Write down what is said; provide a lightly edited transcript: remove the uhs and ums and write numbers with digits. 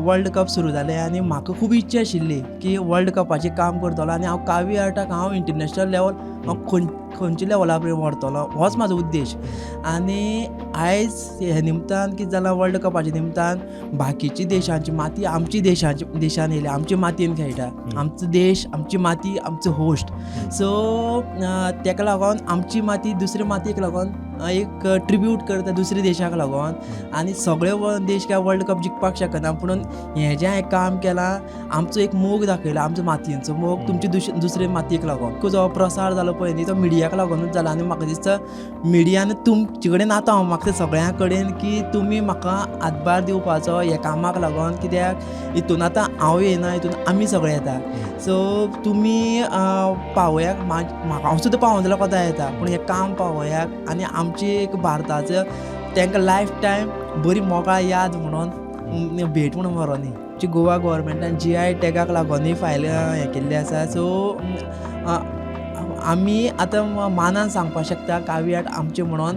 World cup सुरू जालें आनी म्हाका खूब इच्छा आशिल्ली की वर्ल्ड कपाचें काम करतलो आनी हांव कावी आर्टाक हांव इंटरनॅशनल लेवल हांव खंयच्या लेवला पर्यंत व्हरतलो होच म्हाजो उद्देश. आनी आयज हे निमतान कितें जालां, वर्ल्ड कपाच्या निमतान बाकीची देशांची माती आमची देशांची देशान येयल्या, आमचे मातयेन खेळटा, आमचो देश, आमची माती, आमचो होस्ट. सो तेका लागोन आमची माती दुसरे मातयेक लागोन एक ट्रिब्यूट करता दुसऱ्या देशाक लागोन. आनी सगळे देश काय वर्ल्ड कप जिखपाक शकना, पुणून हें जें हांवें काम केलां, आमचो एक मोग दाखयला, आमचो मातयेचो मोग तुमचे दुसरे मातयेक लागोन. जो प्रसार जालो पळय न्ही, तो मिडियाक लागोनूच जाला. आनी म्हाका दिसता मिडियान तुमचे कडेन आतां हांव मागता सगळ्यां कडेन की तुमी म्हाका हातभार दिवपाचो ह्या कामाक लागोन, कित्याक हितून आतां हांव येयना, हितून आमी सगळे येता. सो तुमी पावयाक, म्हाका हांव सुद्दां पावोन जाल्यार कोता येता, पूण हें काम पावयाक आनी आमची एक भारताचो तांकां लायफ टायम बरी मोगाळ याद म्हणून भेट म्हणून व्हरोनी. आमची गोवा गोवोरमेंटान जीआय टॅगाक लागोनूय फायल हें केल्ली आसा. सो आमी आतां मानान सांगपाक शकता कावी आर्ट आमचें म्हणून.